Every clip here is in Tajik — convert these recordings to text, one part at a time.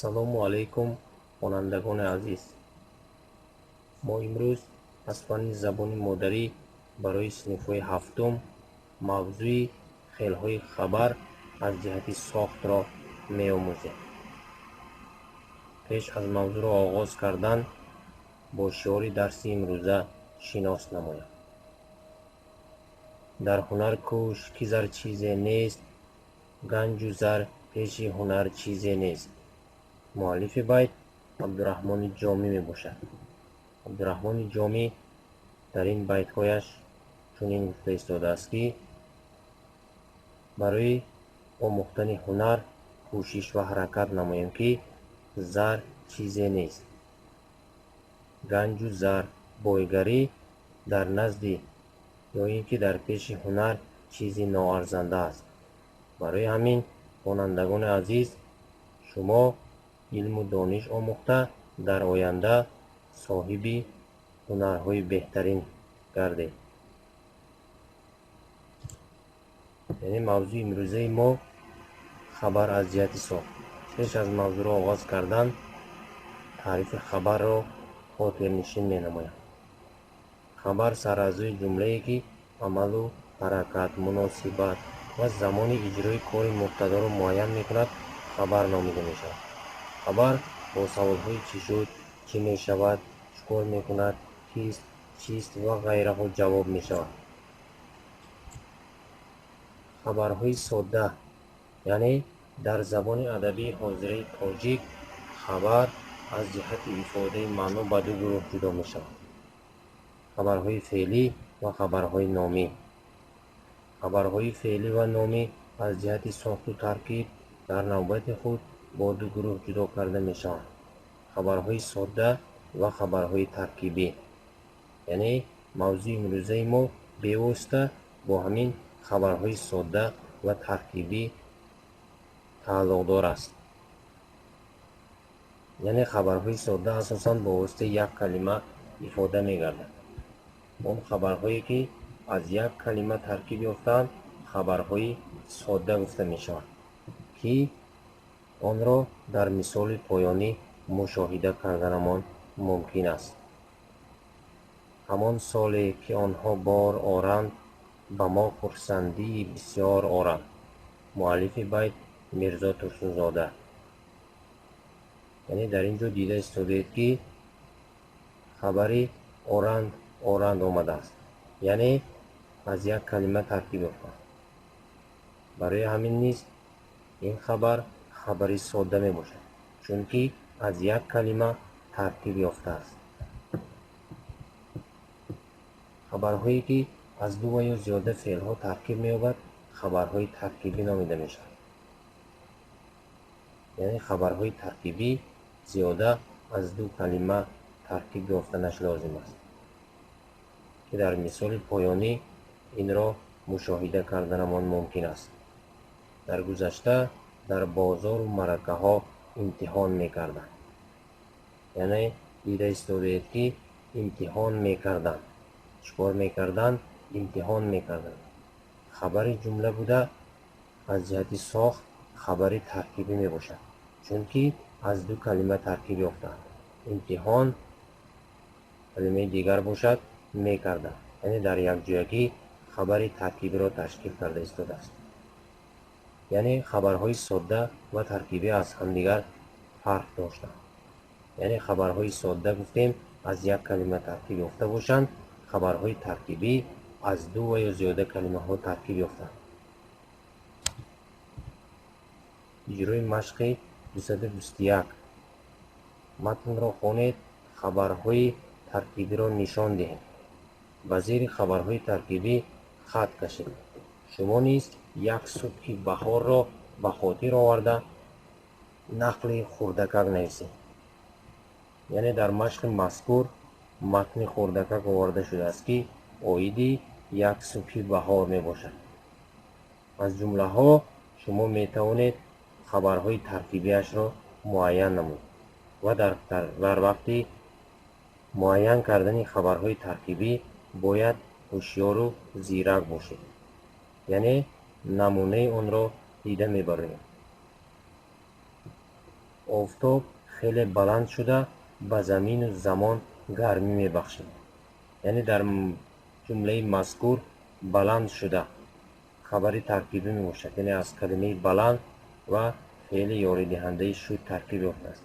Ассалому алайкум, хонандагони азиз. Мо имрӯз аз фанни забони модарӣ барои синфҳои ҳафтум мавзӯи хелҳои хабар аз ҷиҳати сохтро меомӯзем. Пеш аз мавзӯъро оғоз кардан бо шиори дарси имрӯза шинос намоям. Дар ҳунар кӯш, ки зар чизе нест, ганҷу зар пеши ҳунар чизе нест. Муаллифи байт Абдураҳмони Ҷомӣ мебошад. Абдураҳмони Ҷомӣ дар ин байтҳояш чунин гуфта истодааст, ки барои омӯхтани ҳунар кӯшиш ва ҳаракат намоем, ки зар чизе нест. Ганҷу зар, бойгарӣ дар назди ё ин ки дар пеши ҳунар чизи ноарзанда аст. Барои ҳамин, хонандагони азиз, шумо илму дониш омӯхта дар оянда соҳиби ҳунарҳои беҳтарин гардед. Яъне мавзӯи имрӯзаи мо хабар аз ҷиҳати сохт. Пеш аз мавзӯъро оғоз кардан таърифи хабарро хотирнишин менамоям. Хабар сараъзои ҷумлае, ки амалу ҳаракат, муносибат ва замони иҷрои кори мубтадоро муайян мекунад, хабар номида мешавад. Хабар бо саволҳои чӣ шуд, чӣ мешавад, чӣ кор мекунад, кист, чист ва ғайраҳо ҷавоб мешавад. Хабарҳои содда, яъне дар забони адабии ҳозираи тоҷик хабар аз ҷиҳати ифодаи маъно ба ду гурӯҳ ҷудо мешавад: хабарҳои феълӣ ва хабарҳои номӣ. Хабарҳои феълӣ ва номӣ аз ҷиҳати сохту таркиб дар навбати худ бо ду гурӯҳ ҷудо карда мешаванд: хабарҳои содда ва хабарҳои таркибӣ. Яъне мавзӯи имрӯзаи мо бевосита бо ҳамин хабарҳои содда ва таркибӣ тааллуқдор аст. Яъне хабарҳои содда асосан бо воситаи як калима ифода мегарданд. Он хабарҳое, ки аз як калима таркиб ёфтаанд, хабарҳои содда гуфта мешаванд, ки онро дар мисоли поёнӣ мушоҳида карданамон мумкин аст. Ҳамон соле, ки онҳо бор оранд, ба мо хурсандии бисёр оранд. Муаллифи байт Мирзо Турсунзода. Яъне дар ин ҷо дида истодаед, ки хабари оранд оранд омадааст, яъне аз як калима таркиб ёфтааст. Барои ҳамин низ ин хабар хабари содда мебошад, чунки аз як калима таркиб ёфтааст. Хабарҳое, ки аз ду ва ё зиёда феълҳо таркиб меёбад, хабарҳои таркибӣ номида мешаванд. Яъне хабарҳои таркибӣ зиёда аз ду калима таркиб ёфтанаш лозим аст, ки дар мисоли поёнӣ инро мушоҳида карданамон мумкин аст. Дар гузашта дар бозору маъракаҳо имтиҳон мекарданд. Яъне дида истодаед, ки имтиҳон мекарданд. Чӣ кор мекарданд? Имтиҳон мекарданд. Хабари ҷумла буда аз ҷиҳати сохт хабари таркибӣ мебошад, чунки аз ду калима таркиб ёфтаанд. Имтиҳон калимаи дигар бошад, мекарданд. Яъне дар якҷоягӣ хабари таркибиро ташкил карда истодааст. Яъне хабарҳои содда ва таркибӣ аз ҳамдигар фарқ доштанд. Яъне хабарҳои содда гуфтем аз як калима таркиб ёфта бошанд, хабарҳои таркибӣ аз ду ва ё зиёда калимаҳо таркиб ёфтанд. Иҷрои машқи 221. Матнро хонед, хабарҳои таркибиро нишон диҳед. Ба зери хабарҳои таркибӣ хат кашед. Шумо низ як субҳи баҳорро ба хотир оварда нақли хурдакак нависед. Яъне дар машқи мазкур матни хурдакак оварда шудааст, ки оиди як субҳи баҳор мебошад. Аз ҷумлаҳо шумо метавонед хабарҳои таркибиашро муайян намоед ва дар вақти муайян кардани хабарҳои таркибӣ бояд ҳушёру зирак бошед. Яъне намунаи онро дида мебароем. Офтоб хеле баланд шуда ба замину замон гармӣ мебахшад. Яъне дар ҷумлаи мазкур баланд шуда хабари таркибӣ мебошад, яъне аз калимаи баланд ва феъли ёридиҳандаи шуд таркиб ёфтааст,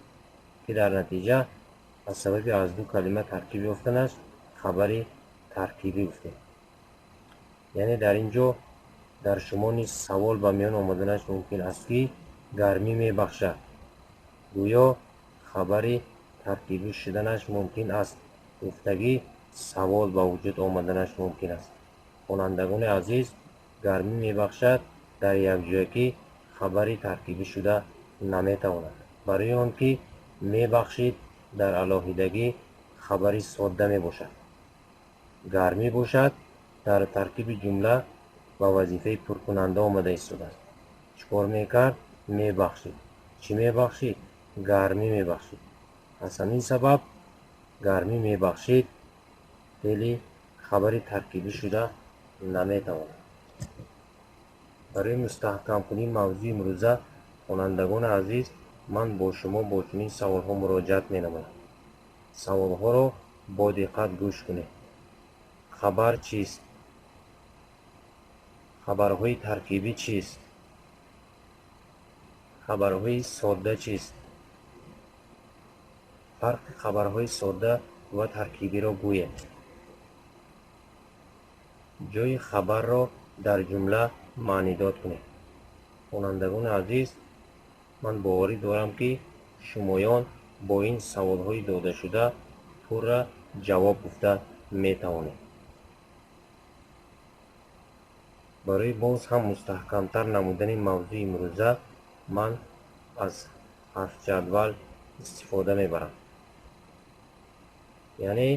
ки дар натиҷа аз сабаби аз ду калима таркиб ёфтанаш хабари таркибӣ гуфтем. Яъне дар ин ҷо дар шумо низ савол ба миён омаданаш мумкин аст, ки гармӣ мебахшад, гӯё хабари таркибӣ шуданаш мумкин аст, гуфтагӣ савол ба вуҷуд омаданаш мумкин аст. Хонандагони азиз, гармӣ мебахшад дар якҷоягӣ хабари таркибӣ шуда наметавонад, барои он ки мебахшид дар алоҳидагӣ хабари содда мебошад. Гармӣ бошад дар таркиби ҷумла ба вазифаи пуркунанда омада истодааст. Чӣ кор мекард? Мебахшид. Чӣ мебахшид? Гармӣ мебахшид. Аз ҳамин сабаб гармӣ мебахшид феъли хабари таркибӣ шуда наметавонад. Барои мустаҳкамкунии мавзӯи имрӯза, хонандагони азиз, ман бо шумо бо чунин саволҳо муроҷиат менамоям. Саволҳоро бо диққат гӯш кунед. Хабар чист? Хабарҳои таркибӣ чист? Хабарҳои содда чист? Фарқи хабарҳои содда ва таркибиро гӯед. Ҷойи хабарро дар ҷумла маънидод кунед. Хонандагони азиз, ман боварӣ дорам, ки шумоён бо ин саволҳои додашуда пурра ҷавоб гуфта метавонед. Барои боз ҳам мустаҳкамтар намудани мавзӯи имрӯза ман аз ҳарфҷадвал истифода мебарам. Яъне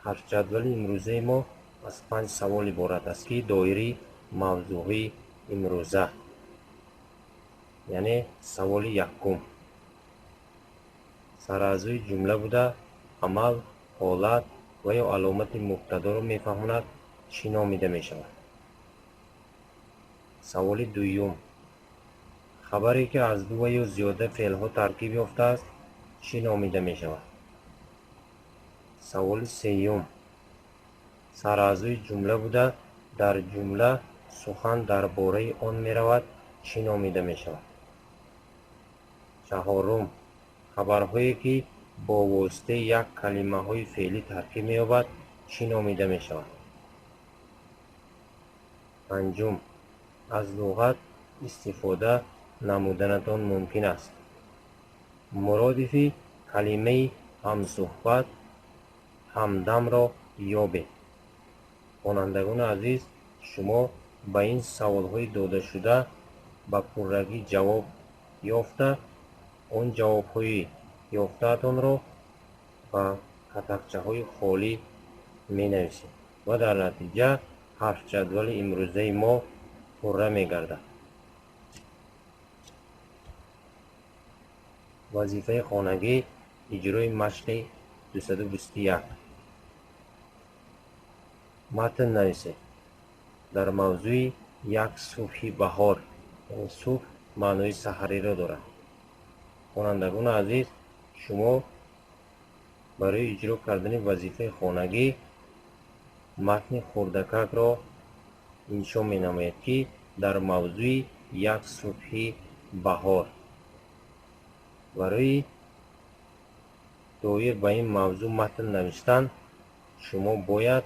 ҳарфҷадвали имрӯзаи мо аз 5 савол иборат аст, ки доираи мавзӯи имрӯза. Яъне саволи якум сараъзои ҷумла буда амал, ҳолат ва ё аломати мубтадоро мефаҳмонад, чӣ номида мешавад? Саволи дуюм хабаре ки аз ду ва ё зиёда феълҳо таркиб ёфтааст, чӣ номида мешавад? Саволи сеюм сараъзои ҷумла буда дар ҷумла сухан дар бораи он меравад, чӣ номида мешавад? Чаҳорум хабарҳое ки бо воситаи як калимаҳои феълӣ таркиб меёбад, чӣ номида мешавад? Панҷум аз луғат истифода намуданатон мумкин аст. Муродифи калимаи ҳамсуҳбат, ҳамдамро ёбед. Хонандагони азиз, шумо ба ин саволҳои додашуда ба пуррагӣ ҷавоб ёфта, он ҷавобҳои ёфтаатонро ба катакчаҳои холӣ менависед ва дар натиҷа ҳарфҷадвали имрӯзаи мо пурра мегардад. Вазифаи хонагӣ иҷрои машқи 221. Матн нависед дар мавзӯи як субҳи баҳор, яъне субҳ маънои саҳариро дорад. Хонандагони азиз, шумо барои иҷро кардани вазифаи хонагӣ матни хурдакакро иншо менамоед, ки дар мавзӯи як субҳи баҳор. Барои доир ба ин мавзӯъ матн навиштан шумо бояд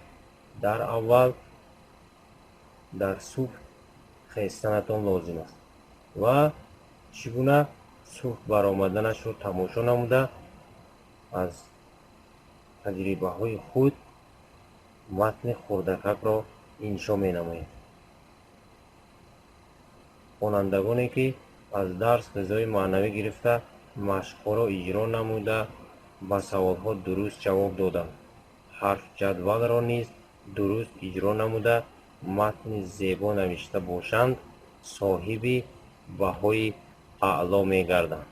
дар аввал дар субҳ хестанатон лозим аст ва чӣ гуна субҳ баромаданашро тамошо намуда аз таҷрибаҳои худ матни хурдакакро иншо менамоед. Хонандагоне ки аз дарс ғизои маънавӣ гирифта машқҳоро иҷро намуда ба саволҳо дуруст ҷавоб доданд, ҳарфҷадвалро низ дуруст иҷро намуда матни зебо навишта бошанд, соҳиби баҳои аъло мегарданд.